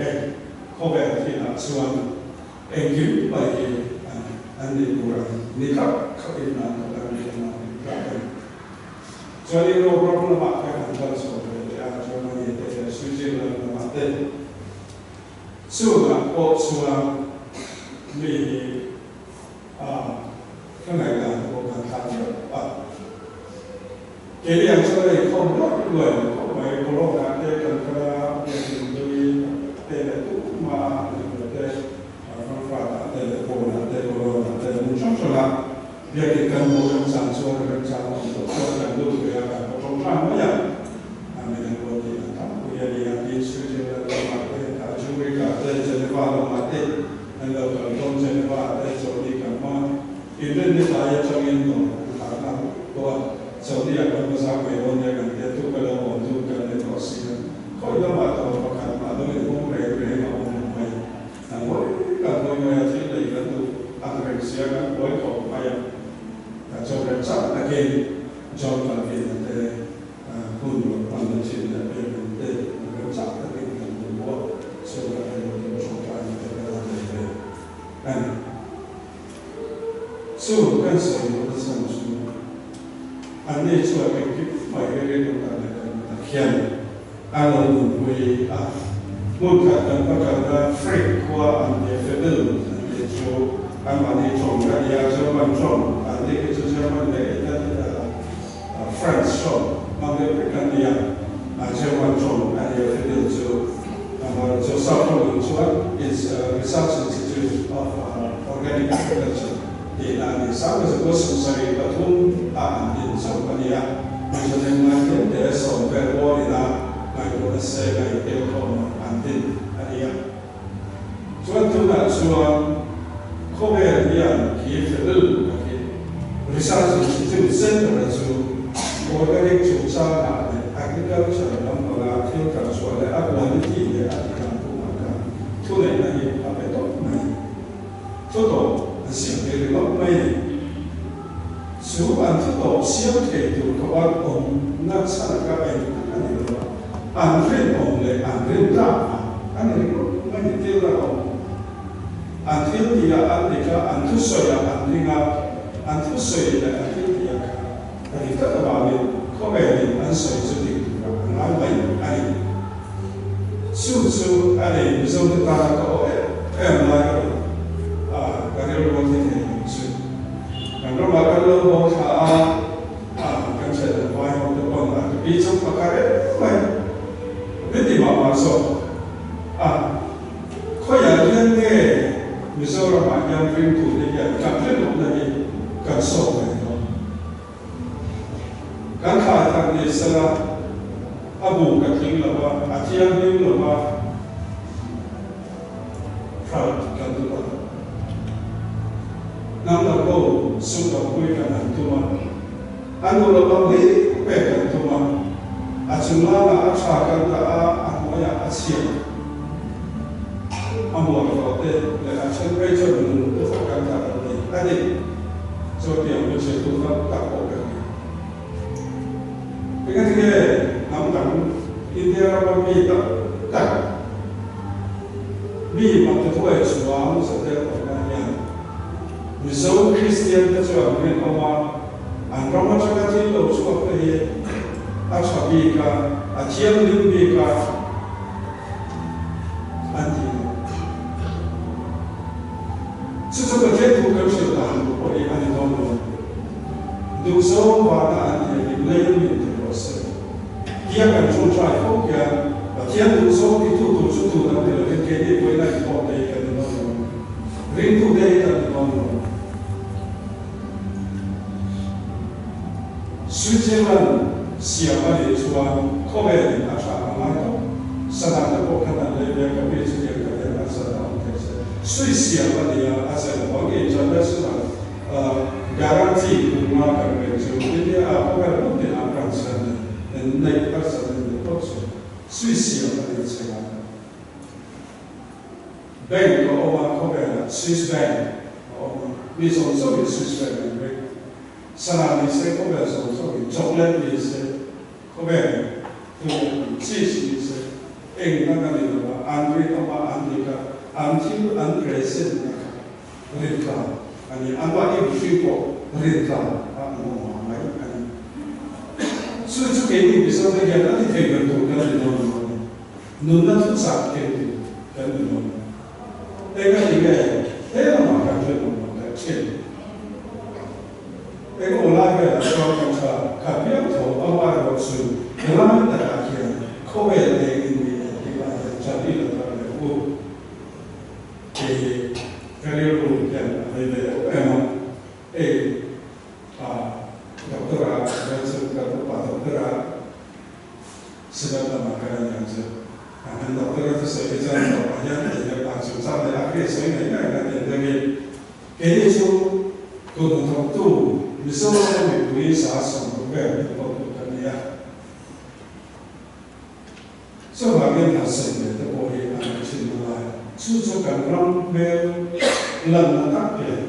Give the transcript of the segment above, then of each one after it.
e khawvel thilah chuan engkim mai hi an an nih tur ang ni khap khapin an kal a nih ang an tlak a ni. Chuan Europe ram lamah te kan kal chho ve leh a, Germany te leh Switzerland lamah te chungah pawh chuan mi hi a ka ngaihdan te pawh kan thlak viau a. Keini ang chuan a inkhawm luai luai lo khawp mai, Corona te kan kal a, biakin hlui te leh tumah a nih te Frankfurt ah te leh Bonn ah te Cologne ah te hmun hrang hrang ah biakin kan hmuh remchang chuan remchang a awm tawh chuan kan lut ve a, kan va tawngtai mai a, a midang pawh tih an tam pui a ni a, tin Switzerland lamah te, Zurich ah te, Geneva lamah te an lo kal dawn, Geneva ah te chawlhni kan hmang a, inrinni tlai atangin dawr kan thlah nghal bawk a, chawlhni ah kan va zak ve dawn nia kan tia tu ka lo awm tu kan ni tawh si a, khawi lamah dawr pakhat mah lo inhawng reng reng a awm lo mai. Kan hawi kan hawi mai a, thil lei kan duh ang reng sia kan buai khawp mai a, kan chawp rem chak takin John Calvin-a te hun rawn hman na thin leh biakinn te rem chak takin kan hmu a, chhungkhat te lo kim tawngtaina te kan han nei ve a ni. Chu kan sawi duhna chhan chu anni chuan engkim mai hi rinawm tak leh kan tak hian a lo nunpui a. Hmun khat kan va kalna Frick khua an tia Febel an tih chu anmahni tawng a nia, German tawng an tih khi chu German leh Italy French tawng hmang deuh vek an nia, German tawng a nia Febel chu. Amaherawhchu South Hollywood chuan its Research Institute of Organic Agriculture tihna a ni. 1973 ah an din chauh a ni a, Mizoram ngai tlem te sawm vel bawr ina ngaihtuahna se ngai tel khawm an din a ni a. Chuan tunah chuan khawvel hian khi fel takin Research Institute Centre chu organic chungchangah leh agriculture lampanga thil kal chhuah leh a quality leh a tihdan phungah khan thuneihna hi a pe tawp mai. Thu tawp an siam thei ringawt mai a ni. Chu an thu tawp siam thei tur khawpa awmna chhan kha eng tak a ni lo a, an rinawm leh an rintlak vang a ni ringawt mai ni thil a awm. An thil tih ah an dik a, an thusawi ah an ring a, an thusawi leh an thil tih ah khan a dik tak avangin khawvelin an sawi chu dik turah a ngai mai a ni. Chu chu a ni Mizote tana ka aw em em lai ka rawn a, ka rilru a thi thei lo chu. Kan ramah kan lo haw thla a, a kan ṭhenawm vai ho te pawn an ka pi chang pakhat em mai, min ti mah mah zawk a. Khawiah hian nge Mizoramah hian ringtute hian kan rinawmna hi kan sawt mai dawn? Kan thlai thar ni sela, a bu ka tling lo va, a thianghlim lo va, hralh kan duh a. Hnam dang ho sumdawngpui kan han tum a, an duh loh ang hi pek kan tum a, a chunglangah a tha kan dah a, a hnuaiah a chhia. A muan tawh te leh a then phei chuan nung te pawh kan dah an ti a ni. Chutiang chu chhe tu tam tak pawh kan ni. Engatinge hnam dang India rama mi tam tak mi Maktaduai chuang zatel awmna hian Mizo Kristian te chuan rinawm a, an ram atanga thil lo chhuak te hi a tha bik a, a thianghlim bik a, an ti lo. Chu chu Pathian thu kan hrilh dan tur pawh hi a ni dawn lo. Duhzawng vana an ti a ni, lei min ti rawh se. Tia kan ṭawngṭai fo hian Pathian duhzawng titu tur chu tun an ti lovin keini pawhin a inkhawm te hi kan ni dawn lo. Ringtute hi kan ni dawn lo. Switzerland siam a nih chuan khawvelin a tha a ngai tawp. Sana te pawh khan an lei ve a, ka pi chu tiang ka tiang a zat a awm thei se. Swiss siam a ni a, a zel vang international guarantee kum nga kan pek chu India ah khawvel hmun tin ah branch an nei en neih harsat an nei phawt chu Swiss siam a nih cheng a. Bank a awm a, khawvelah Swiss Bank a awm a, mi zawng zawngin Swiss Bank an ring. Sana ni se khawvel zawng zawngin, chocolate ni se khawvel tui a ti, cheese ni se eng dang a ni lo a, an rinawm a, rintlak a ni. Anmahni mihring pawh rintlak a an awm vang mai a ni. Chu chu keini Mizote hian a ti thei ber tur kan ni dawn lo a ni. Nunna thuchah kengtu kan ni dawn lo. Eng a ti nge he lamah kan rinawm lo leh thin? Eng aw lai velah chuan kan tha khat viau tho a amaherawh chu helai takah hian khawvel eng in mi en tih lai hian chan i la thar leh u. Kei hi ka rilru hian a vei ve em em a, hei a doctor a vel chu kan upa doctor a Synod lamah kal a ni ang chu. An han doctor a thusawi hi chuan tawpah hian ei leh pa chungchang leh a hriat sawi ngei ngei na tih atangin keini chu kut hnathawktu Mizoram mipui 60% vel hnathawktu kan ni a. Chuvangin han sawi ve te pawh hi a ngaih thin na lai. Chu chu kan ram hmel lanna tak leh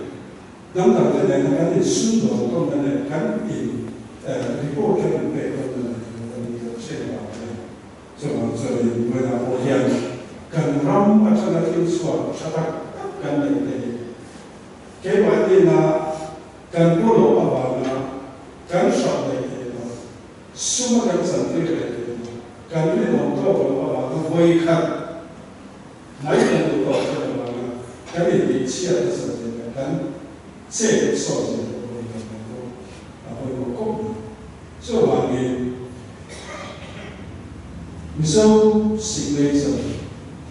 hnam dangte nena kan insumdawn tawnna leh kan in report kan inpek tawnna leh tur a ni deuh thin vang a ni. Chuvang chuanin vawiinah pawh hian kan ram atanga thil chhuak tha tak tak kan neih te hi keimahniina kan pawlawh avanga kan hralh leh theih loh, suma kan chantir leh theih loh, kan rinawm tawk loh avanga vawikhat mai kan duh tawk thin avanga kan intihchhiat nasa zia leh kan chet sawt zia te pawh hi kan ngaihtuah a pawimawh khawp mai. Chuvangin Mizo signature,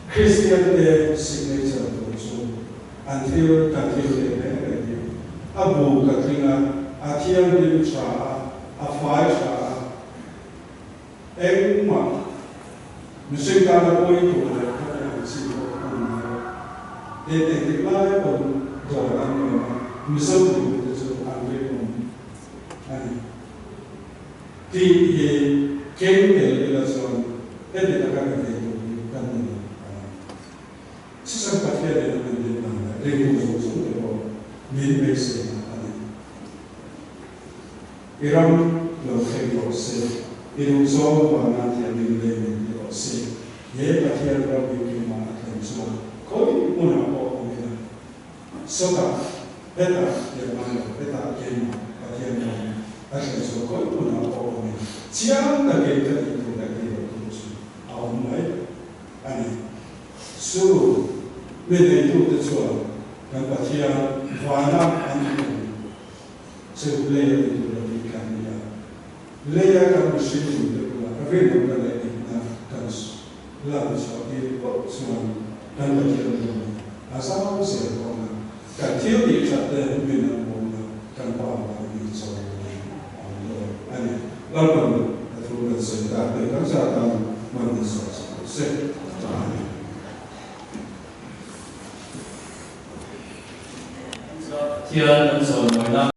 Kristian te signature tur chu an thil kan thil leh reng reng hi a bu ka tling a, a thianghlim tha a, a fai tha a, engmah mihring tana pawi tur leh khati ang chi pawh a ni ngai lo. He engtik lai pawn dawr an nuam a, Mizo mipui te chu an rinawm a ni. Tih hi keng tel ila chuan heti taka ka thei tur hi kan ni lo a ni. Chhuchang Pathian in a min din dan leh ringtu zawng zawng te pawh min beiseina a ni. I ram lo thleng rawh se, i duhzawng vana thiamin lei min ti rawh se, he Pathian ram hi keimah a thleng chuan khawi hmunah pawh awm ila Sawtah, hetah tiang ngai lo, hetah keimah Pathian ram a thlen chhuah khawi hmunah pawh awmin chiang takin ka tih tur leh tih loh tur chu a awm mai a ni. Su mi neitute chuan kan Pathian vana an awm chu lei a ni tur a tih kan ni a. Leia kan mihring nunte bulah rinawmna leh dikna kan lan chhuah tir phawt chuan kan Pathian ram hi a zau zel dawn a, kan thil tih that te min an bawm na kan pa vang mi chawi a awm dawn a ni. Lalpan a thu kan sawi tak te kan zah tan hman ni sawi sak rawh se. Amen. Pathian kan sawi mawina.